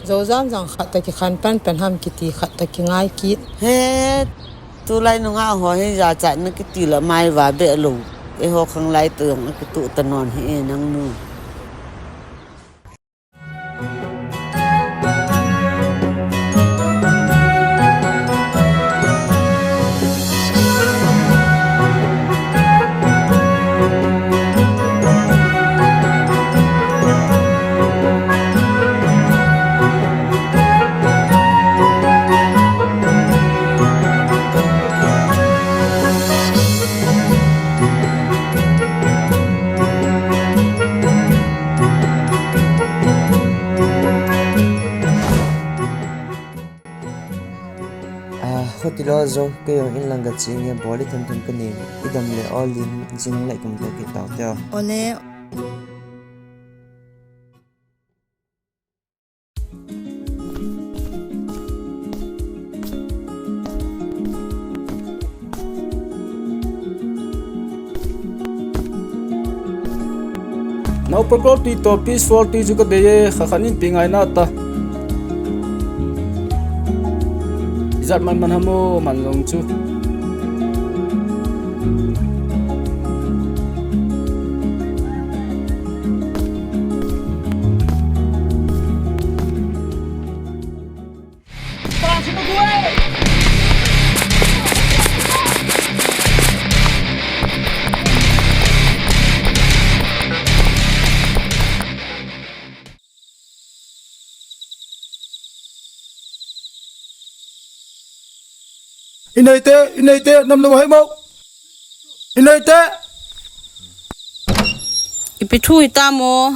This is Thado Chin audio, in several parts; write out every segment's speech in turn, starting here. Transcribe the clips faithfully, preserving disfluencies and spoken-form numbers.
Jojan jong khat toh kikhen penpen ham kiti, khat toh kingai kit. He, tulai nungah ho hi jachat na kiti la mai va be lo. Eiho khanglai toh jong akituh ta non hi e nangnu. Ah, hoti lo jo, kei jong in lang kache nge, bol i thum thum kanei, i dam le ol in, jing le kum thei kit tau te. Ole. Nau patrol ti toh, peace force ti chu kadei e, kha khat in pe ngai nata. Ijat man man ham o, man jong chu. I nei te, i nei te, nam lo hai mo. I nei te. Ipi thu hitam o.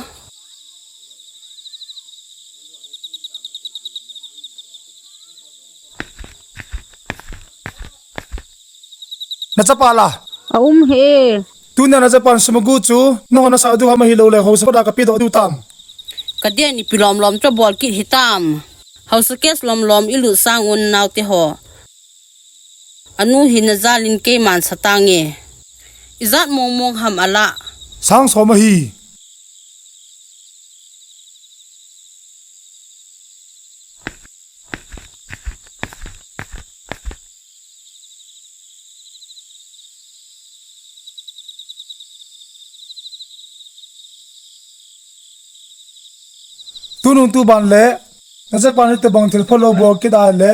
Na chapa la? A um e. Tunia na chapan Sumagu chu, nangho nasa diu ham ahilou le, haosa phat a kape doh diu tam? Ka den ipi lom lom chu bol kit hitam. Haosa case lom lom i lut sang un naote ho. Anu hi na jal in keiman sa tange. Ijat mong mong ham ala. Sang som ahi. Tunung tuban le, na chapan hitobang thil phalou bol kit a le,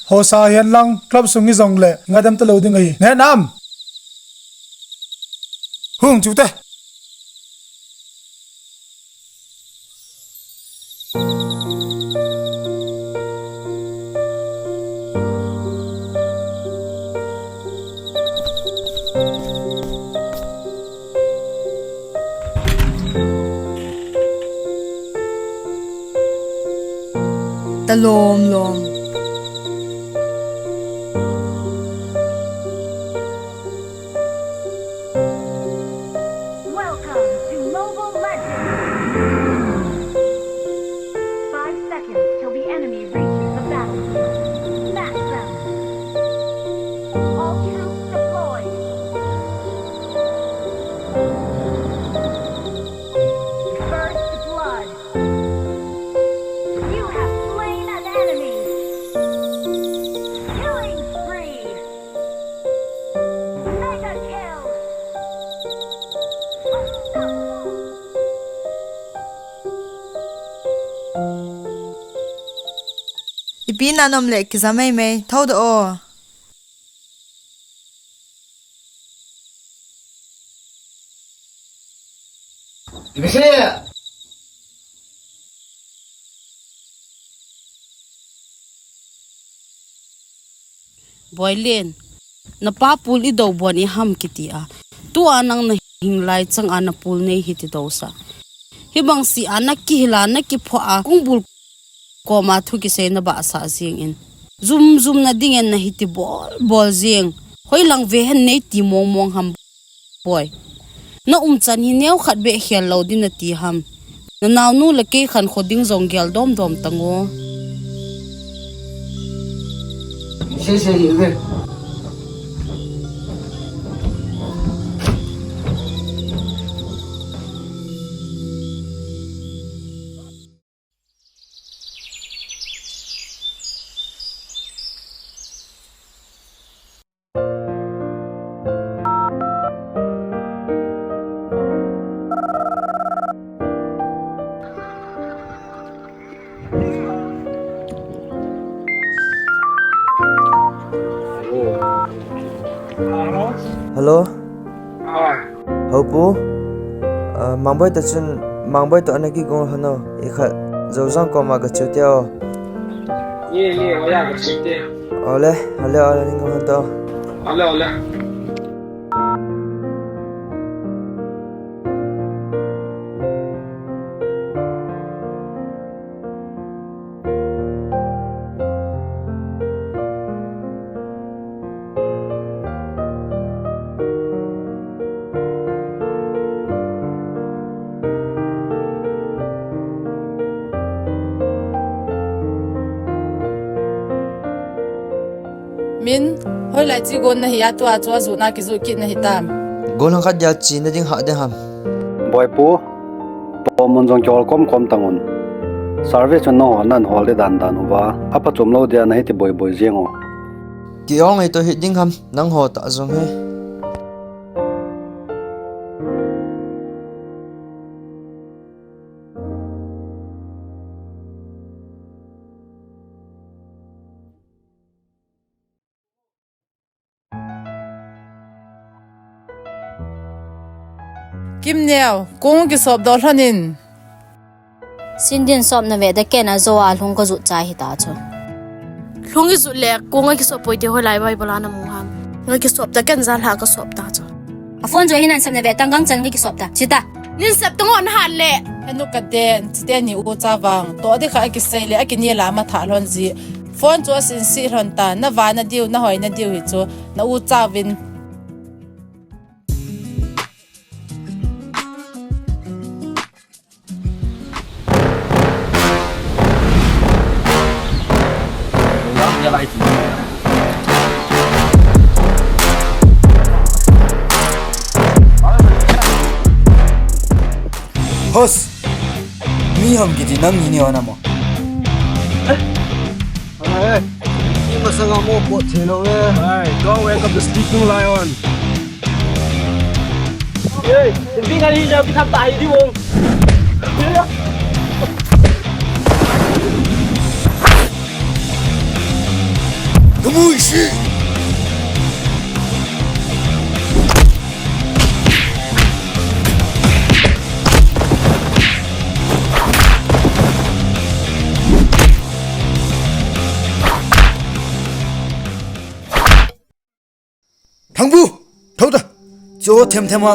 haosa hihen lang club sung hi jong le, ngaidam talou ding ahi. Ne nam? Hung chu te. Ta lom lom. Welcome to Mobile Legends! Five seconds till the enemy reaches the battlefield. Smash them! All troops deployed! First blood! You have slain an enemy! Killing spree! Mega kill! Unstoppable! Ipi na nom le kija mei mei, thou doh o. Ipi se? Boilen, na pa pul i do bon i ham kiti a. Tua nang na hing lai chang a na pul nei hi ti do sa. Hibang si a na kihil a na kipho a kung bul koma thu kisei na ba sa jing in. Zum zum na ding en na hi ti bol bol jing. Hoi lang ve hen nei ti mong mong ham. Boi. Na umchan hi neo khat beh khel lo din na ti ham. Na naunu le kei khan kho ding jong gel dom dom tang o. Sei sei ve. Hello? Ah. Hopu? Ah, Mangboi toh chun, Mangboi toh ana kigong lhon o. Ikhat Joujang koma gache tia o. Ye, ye, oya gache tia. Ole, ole, ole, ning kong to. Ole, ole. Min, hoilai chi gon nahi a, tua chu ajuh na kijuh kit nahi tam? Gollhang khat dia chena ding hah ding ham? Boipu, pomun jong kihol komkom tangun. Service chun nangho nan hol ding dandan uva, aphachom lou dia nahi ti boiboi jeng o. Kihol ngei toh hi ding ham, nangho tah jong hi. Kimneo, kong kisop doh lhon in. Sindin sop na ve da ken a jo a lhung ka jut chai hita chu. Lhung i jut le, kong a kisop poi ti hoilai Bible a namu ham? Nga kisop ta ken ja lha ka sop ta chu. A phone jo hi nan sep na ve tang gang chan nga kisop ta. Chita. Nin sep ta ngon hat le. Henu ka den, chite ni u cha vang. To di kha a kisei le, a kini la ma tha lhon ji. Phone chu a sin si lhon ta, na va na diu, na hoi na diu hi chu, na u cha vin. Host, mi ham kiti nang ni ni ona mo. Hey, ni masanga mo po thelo eh. Hey, don't wake up the sleeping lion. Hey, hindi nga hindi kita tayo di mo. Kamuishi. Thangbu, thou ta. Cho them them a.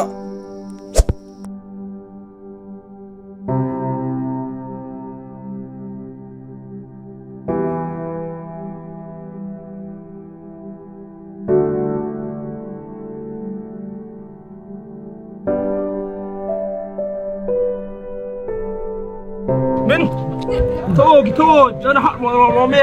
Min, tho, tho, cho na hat mo mo me.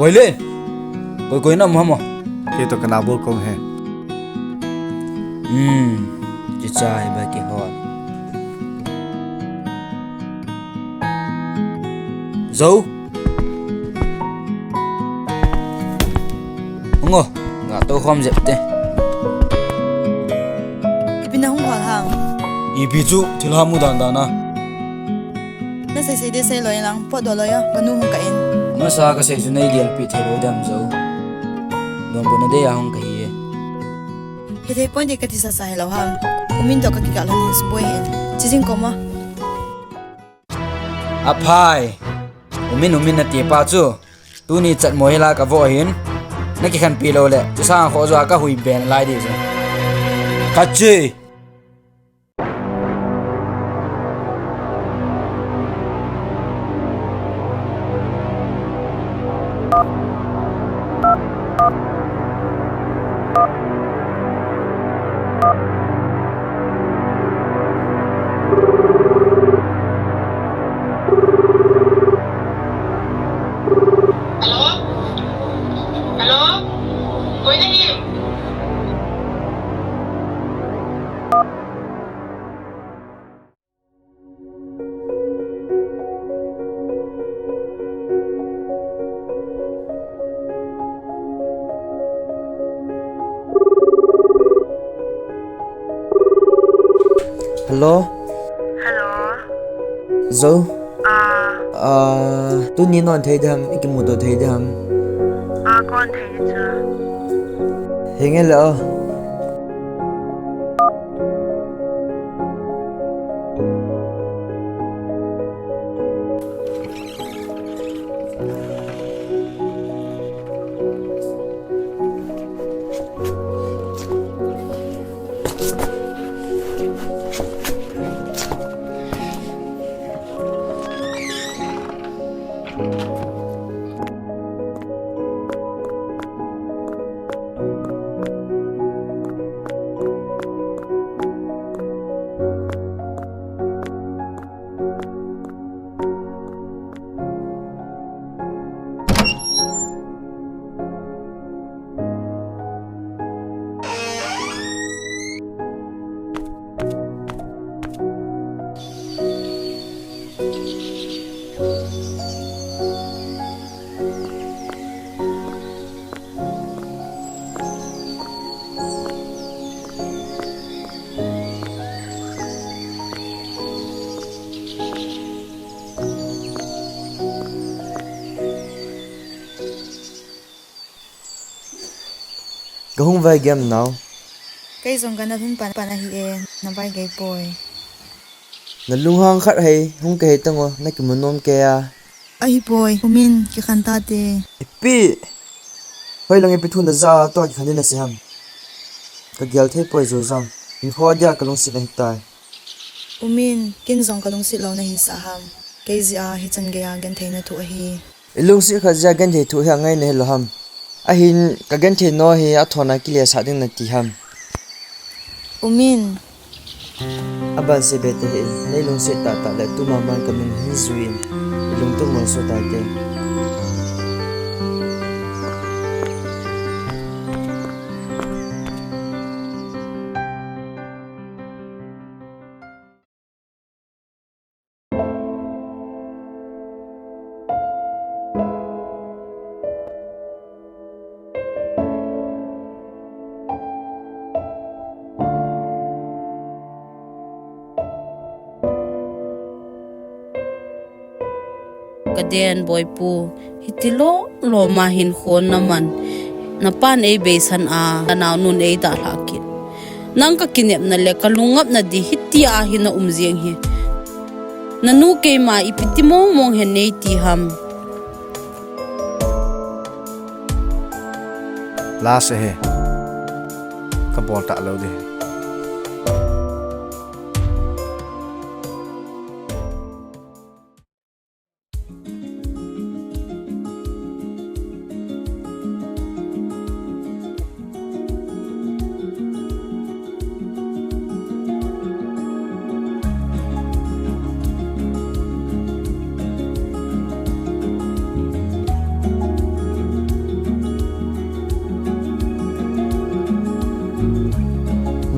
Boile, koi koi na mo mo. Kei to kana bol kong he. Hmm, chichai ba ki hot. Zo. Hung o, nga to khom jep te. Ipi na hung hol ham? Ipi chu thil ham u dan dan a. Na sei sei de sei loi lang, pot do loi a, ka nu hung ka in. Masa ka sei chu nei dial pi thei lo dam zo. Dom bu na de a hung ka hi e. Hi thei point de ka ti sa sa he lo ham. U Min to ka ki ka lo ni su boi he. Chi jing ko ma. Aphai. U Min, U Min nati pa chu. Tuni chat mo hi la ka vo hin. Na kikhanpi lou le. Chu sang kho jo a ka hui ben lai di chu. Ka chi. Hello? Hello? Koi nahi? Hello? Hello? Zo? Ah. Ah, tuni non thei diham, ikimuto thei diham? Ah, kon thei di chu. Henge le o. Kahung vai gei em nao? Kei jong kana lhun pan pan ahi e, na vai gei poi. Na lunghang khat hei, hung kahe tango, na kimu nom kei a. Ahipoi, U Min, kikhen tate. Ipi? Hoilang ipi thu na ja a, tua kikhen ding na sei ham? Kagel thei poi Zojang. Hinkho dia kalungset ahitai. U Min, ken jong kalungset lou nahi sah ham? Kei jeh a hichan gei a genthei na thoh ahi. Ilungset khat jeh a genthei thoh hi angai nahi lou ham? Ahin kagenthei nau hi athon a kile sah ding nati ham? U Min. Aban sei be tahih in, nei lungset tahtah le tumaman kanung hin jui in, ilungthim molso taite. Kaden boipu, hiti lom lom a hinkho naman, napan eibeisan a, kanaonun eidalhah kit. Nang kakinepna le kalungngapna di hitia hi na um jeng hi. Nanu keima ipi ti mong mong hen neiti ham? Last ahi. Kabol talou di.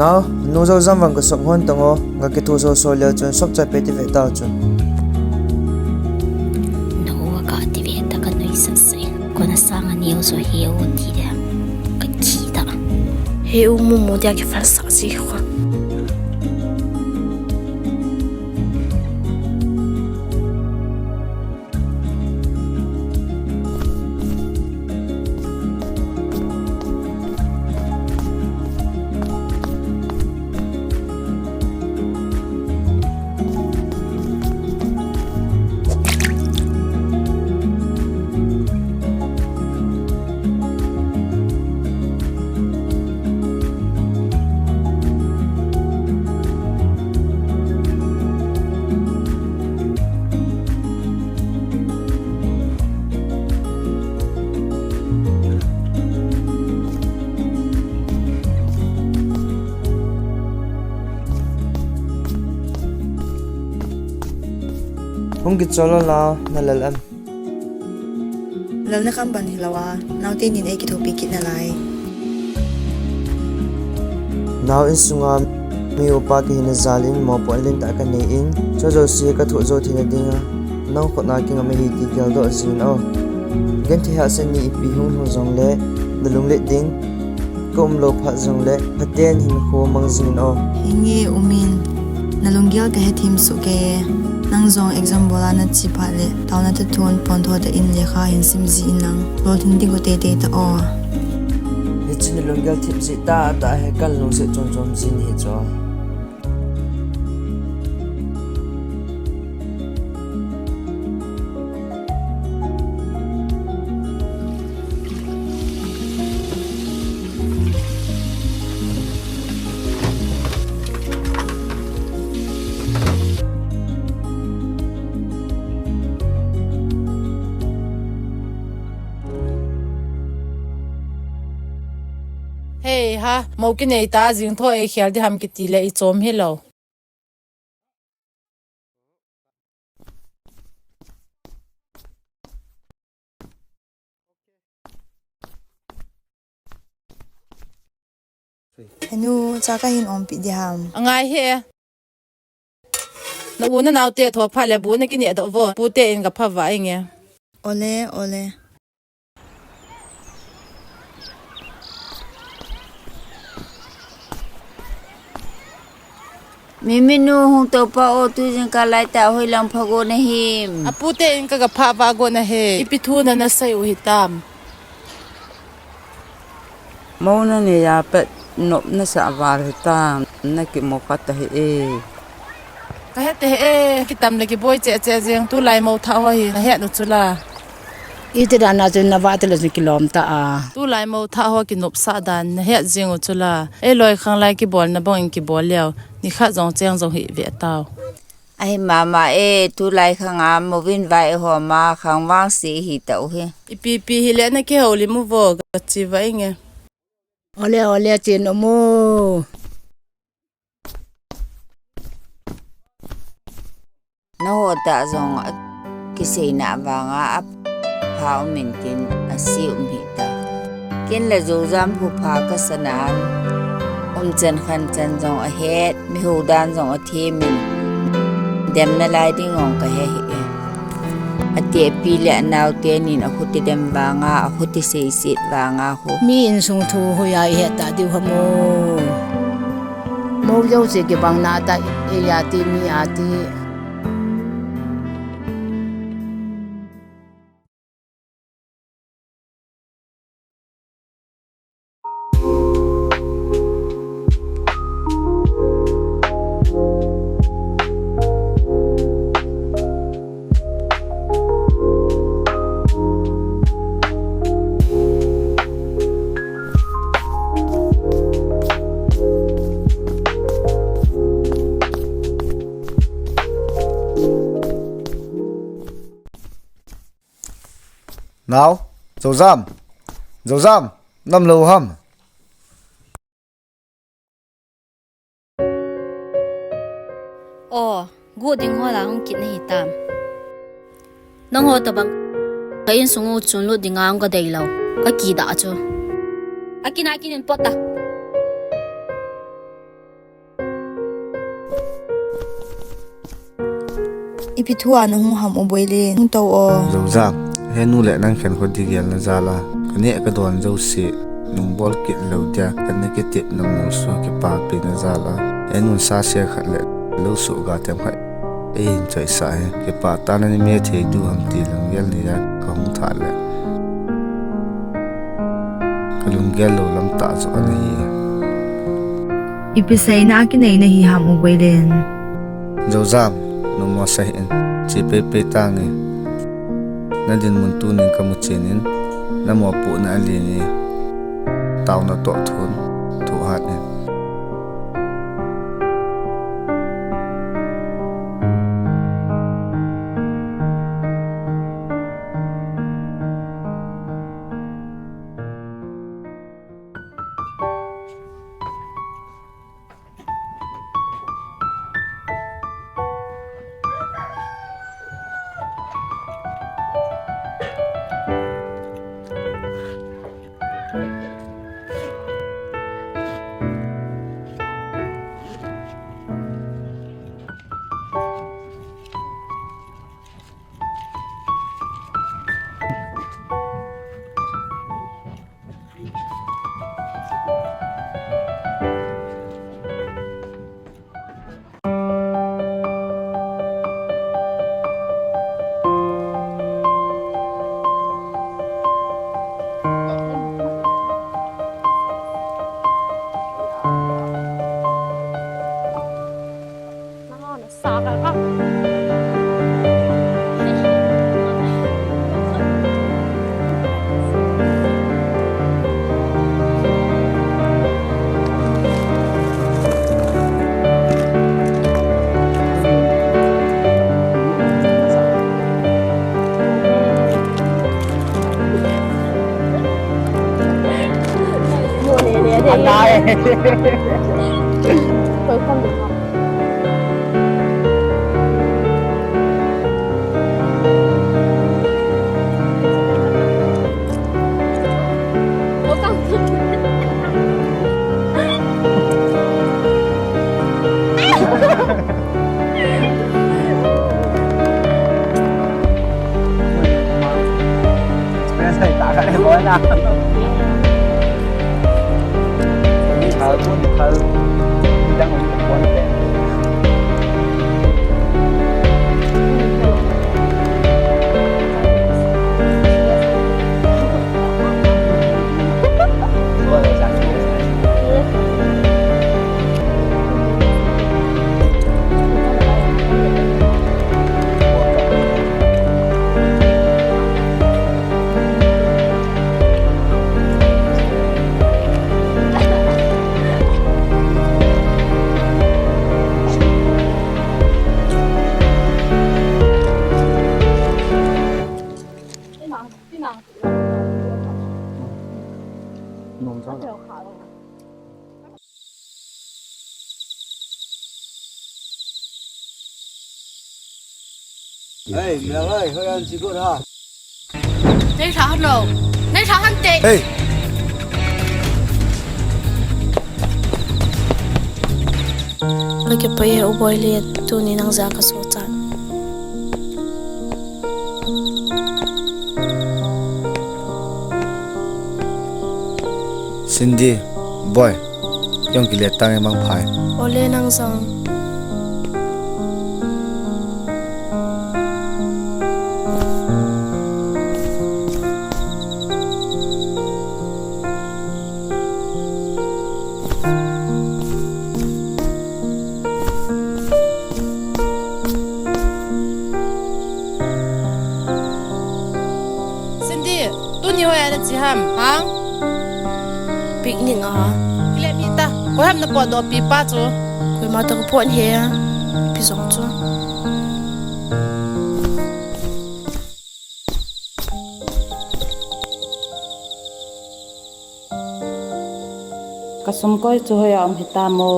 Nao, nu Zojang vang kasop hon tango, gakithoso so leu chun sop cha pe ti ve tao chun. Nu a kati ve ta kanuisat sah in. Kona sanga neo jo heu ti de. Kakida. Heu mumu dia kifalsah ji kho. Hung kichol lou la, na lal am? Lalna kam ban hilou a, naote nin eikithopi kit nalai. Nao insunga mi upa kahina jal in mopohna lentah kanei in, chujouse kathoh jou theina dinga, nang khutna kingam ahi ti geldoh jingin o. Genthei hahsat ni ipi hung lhung jongle, nalunglet ding, kaumlou phat jongle, phaten hinkho mang jingin o. Henge U Min. Na lunggel ka hethem soh kei e. Nang jong exam bol a na che phat le, taona tha thon pon tho tah in lekha hin sim ji in lang. Lolhin ding u teitei ta o. Hiche na lunggel thip ji tah tah hi ka lungset chom chom jin hi chu. Hei ha, mo kinei ta, jing tho ei khel di ham kiti le i chom hi lo. Henu, cha ka hin ompeh di ham. Angai he. Na u na nao te tho pha le bu na kine do vo. Pu te in ka pha va inge. Ole, ole. Mimi nu hung to pa o, tu jing ka lai ta hoi lang pha go na him. Apu te in ka ka pha va go na he. Ipi thu na na sai u hi tam. Mo na ne ya pet nop na sa val hi tam. Na ki mo kha ta hi e. Ka he te he e, ki tam le ki boi che che jeng tu lai mo tha ho hi na he nu chu la. Iti dan a chun na va te le chun kilom ta a. Tulai mo tha ho kinopsah dan na het jing u chu la. Ei loi khang lai kibol na bang in kibol leo. Ni khat jong cheng jong hi ve tau. Ahi mama e, tulai khang a mo vin vai ho ma khang vang si hi ta u hi. Ipi pi hi le na ki ho li mu vo ga chi va inge. Ole, ole, chin omo. Naho ta jong a kiseina vanga a pha um in tin a si um hi ta. Ken la Zozam hu pha ka sanan, um chan khan chan jong a het, mi hu dan jong a them in, dem na lai ding ong ka he hi e. A te pi le a nau te nin a khuti dem vanga, a khuti sei sit vanga. Mi insung thu hoiya i het ta diu ham o. Mo jouse kibang na ta e ya ti mi a ti. Nau, Zozam, Zozam, nam lo ham. O, gu ding ho la hung kit na hi tam. Nang ho tabang. Ka insung u chun lut ding ang ka dei lo. Ka ki da chu. A kin a kin in pot ta. Ipi thu a na hung ham u Boilen, hung to o. Zozam, he nu le nang khen kho di gel na jal a. Ka neh ka don jouse, nung bol kit lo dia, ka na kitep na mu su kipa pi na jal a. He nun sa se khat le, lo su ga tem khat. Ei hin choi sa he, kipa ta na ni me thei du ham ti lang gel ni ya, ka hung tha le. Ka lunggel lo lam ta chu ana hi. Ipi seina a kinei na hi ham u Boilen. Zozam, nu mo sa hin, chi pei pei ta nge. Na dinmun tunin ka mu chen in, na mo pu na a li nge. Tau na to thun, thu hat in. Experience hai ta ka le ko na. Ni khal ko ni khal. Ni dang ni ko ni. Hey, Mel ơi, hơi ăn xí gốt ha. Nei tha han lo. Nei tha han te. Hey. Lagi pa ye u boy le tuni nang ja ka so chan. Cindy, boy, jong kile tang e mang phai. Ole nang jong. Cindy, tuni hoi a na chi ham, hang? Picnic a. Kile mi ta, ko ham na potdoh pi pa chu. Koima to ko pot he, pi jong chu. Ka sum koi chu hoi a um hita mo.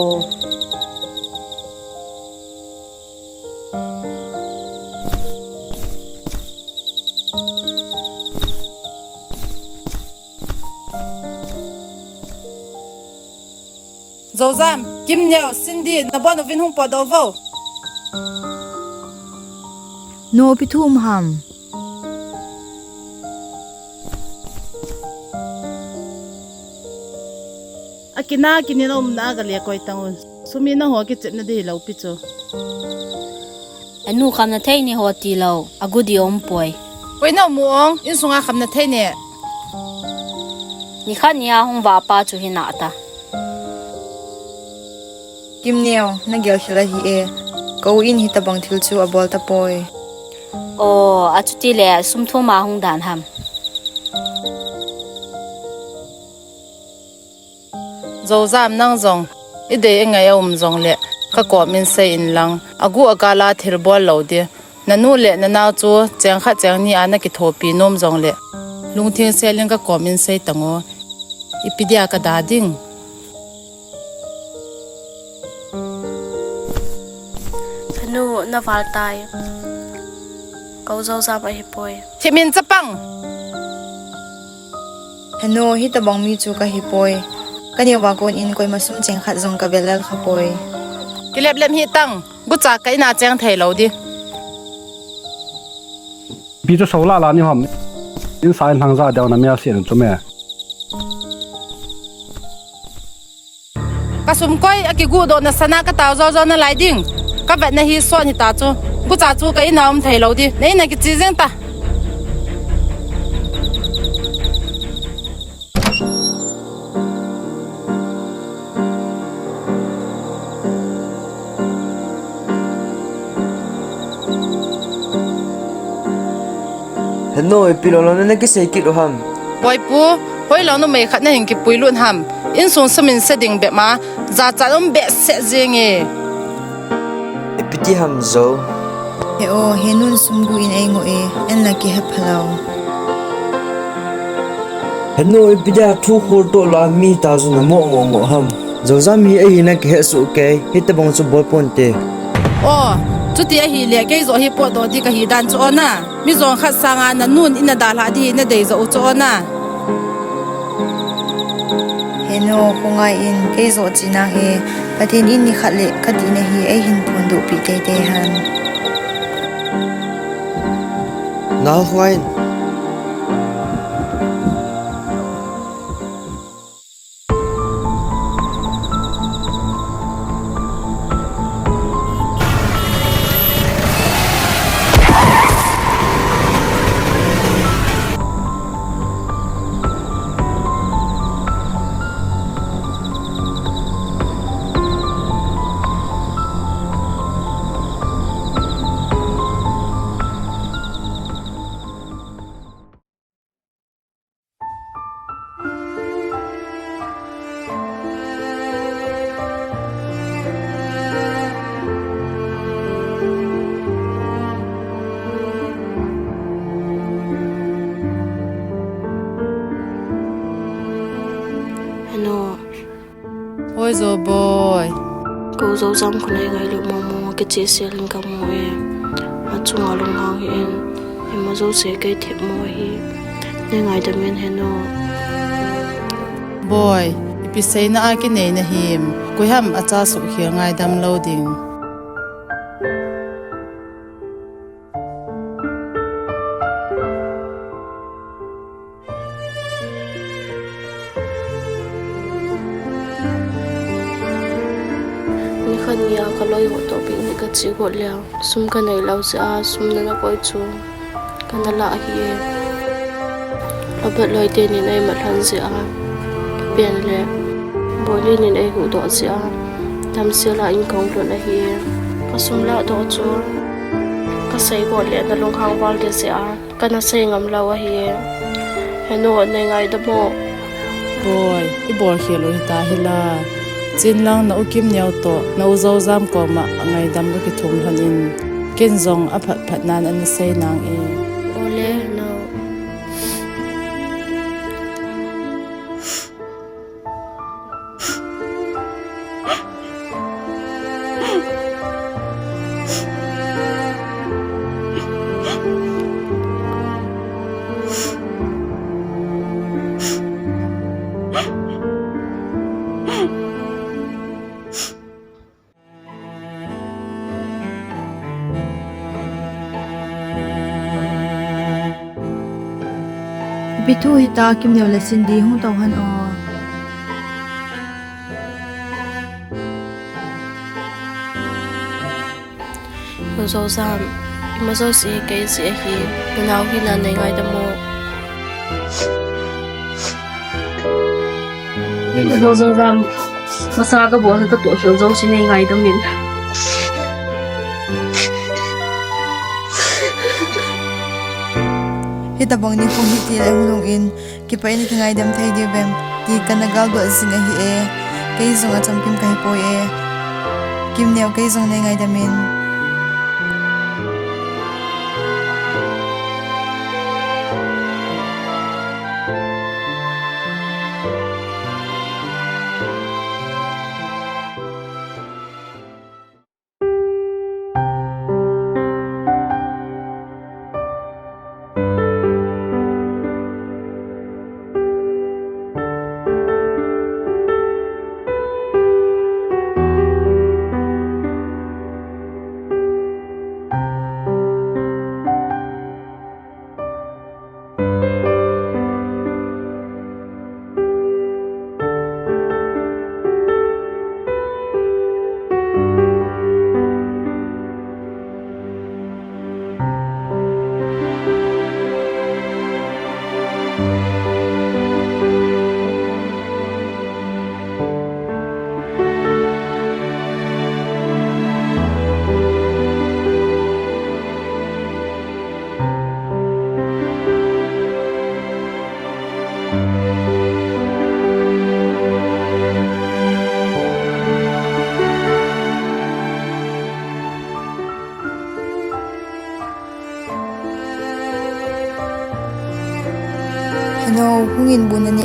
Joujam, Kimneo, Cindy, nabon uvin hung potdoh uvo. Nu, ipi thu um ham? Akina kinin umna a kale koi tang un. Sum in nangho kichepna di hilou pi chu. Anu khamna thei ni ho tilou, agu di um poi. Koi na mu ong, insunga khamna thei ni. Nikhat nia hung vah pa chu hi nata. Kimneo, na gel khel ahi e. Ka u in hitabang thil chu abol tapoi. O, achuti le sum thum a hung dan ham. Joujam nang jong, i dei i ngai a um jongle, ka kom in sei in lang, agu agal a thil bol lou di. Na nu le na nao chu cheng khat cheng ni a na kithopi nom jongle, lungtheng sel in ka kom in sei tang o. Ipi dia ka da ding. Henu, na val tai. Ka u Joujam ahi poi. Thimin chapang. Henu, hitabang mi chu ka hi poi. Ka neo va kon in koima sum cheng khat jong ka velel kha poi. Kilep lep hi tang, gucha ka ina cheng thei lou di. Pi chu so la la ni hom. In sa in hang ja deu na mi a sin chu me. Ka sum koi a kiguhdoh na sana ka tao jo jo na lai ding. Ka vetna hi son hita chu. Gucha chu ka ina um thei lou di. Na ina kichi jeng ta. Henu, ipi lou lou na na kisei kit u ham? Boipu, hoilou numei khat na hin kipui lut ham? Insung sum in se ding bep ma, jachat um behseh jeng e. Ipi ti ham Jou? He o, Henun sum gu in ei ngoh e, en la kihe phalou. Henu, ipi dia thu khol toh la mi ta chu na mo mo mo ham. Joujam hi ahina kihe soh kei, hitobang chu bol ponte. O, chuti ahile, kei joh hi potdoh ding kahi dan chu o na. Mi jong khat sanga na nun in na dalha ding hi na dei joh u chu o na. Henu, khongai in, kei joh china hi, Pathen in nikhat le kadihna hi eihin phondoh pi teitei hen. Nao, khongai in. Henu. Oi, Jo boi. Kou Joujam khu nei ngai lou mo mo, kicheh sel in kamu e. Achunga lunghang hih in. Ima jouse kei themmo ahi. Nei ngaidam in Henu. Boi, ipi seina a kinei nahim. Koi ham acha suhkhel ngaidam lou ding. Nikhat nia kaloi ho toh picnic kache got leh, sum kanei lou jeh a, sum nana koi chu kana lah ahi e. Abat loi tenin eimat lhon jeh a, kipen le Boli nin eihuhdoh jeh a, damsel a in kahung lhun ahi e. Kasum lahdoh chu kasei got leh nalunghang val ding jeh a, kana sei ngam lou ahi e. Henu, nei ngaidam o. Boi, ibol khel u hita hila. Chin lang na u Kimneo toh, na u Joujam koma ngaidam kakithum lhon in. Ken jong aphat phat nan ana sei nange. Ole, Henu. Ipi thu hita, Kimneo le Cindy hung tou hen o. U Joujam, ima jouse hi kei jeh ahi, nanao hina nei ngaidam o. Joujam, masa kabol hi katoh khel jouse nei ngaidam in. Hitabang nikho hi tile hung lhung in, kipah in kingaidam thei diu vem, ti kana galdoh jing ahi e. Kei jong achamkim kahi poi e. Kimneo, kei jong nei ngaidam in.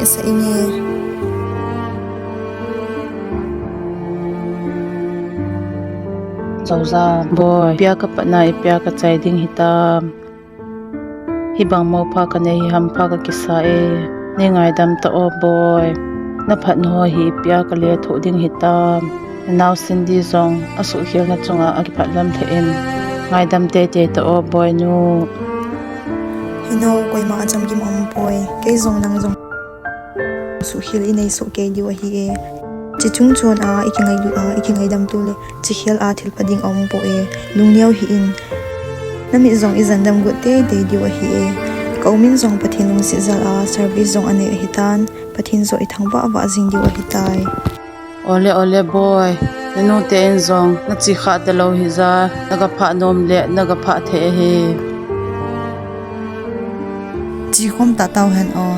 Sa inge. Zoza, boi, ipi a ka patna ipi a ka chai ding hitam. Hibang mopha ka nei hi hampha ka kisa e. Nei ngaidam ta o boi. Na phatna ho hi ipi a ka lethuh ding hitam. Na nao Cindy jong a suhkhelna chunga a kiphatlam thei in. Ngaidam teitei ta o boi nu. Hino, koima a chamkim aum poi. Kei jong nang jong suhkhel i nei soh kei diu ahi e. Chi chungchon a i kingailut a, i kingaidam tu le, chi khel a thil pha ding aum poi e. Lungneo hih in. Na mit jong i jandam got teitei diu ahi e. Ka u Min jong Pathen lungset jal a service jong a nei ahi tan. Pathen joh i thangvah vah jing diu ahi tai. Ole, ole boi. Na nu te in jong na chi kha ta lou hi ja, na ga pha nom le, na ga pha thei ahi. Chi khom ta tau hen o.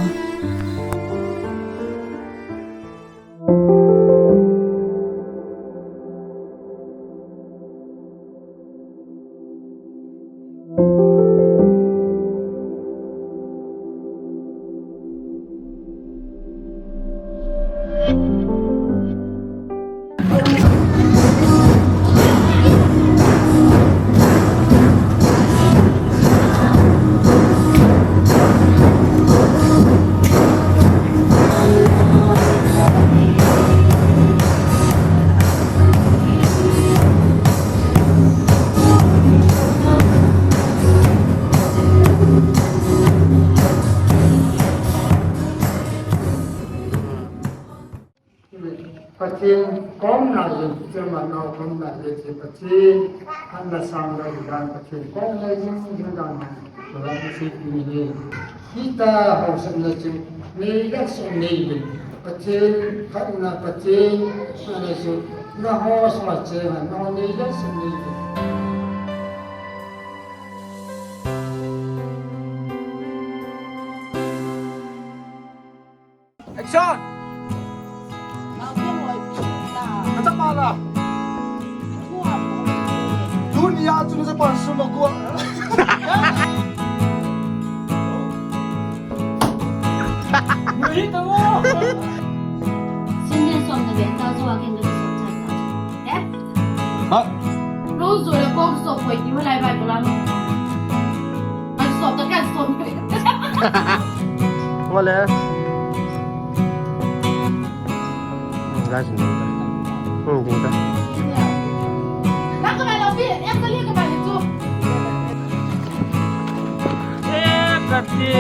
Pathen kom na jin, Pathen ma na kom na jin, Pathen, an na sang da dan, Pathen kom na jin, jin dan, Pathen si ni. Hita hausatna chu nei lasa nei le. Pathen phatna, Pathen phatna chu nangho sa che, nangho nei lasa nei le. Action! Nachapa la. Tuni a chu nachapa sum a gua. Hita mo. Singin som na benta zo akin na som chan ta. Eh? Ha? Rose zo le kong so koi ti mo lai bai ko la mo. Ai so ta kan so. Wale. Guys, hmm, ding ta. Nako na lo pi, em ka li ka ba ni tu. Eh, kati.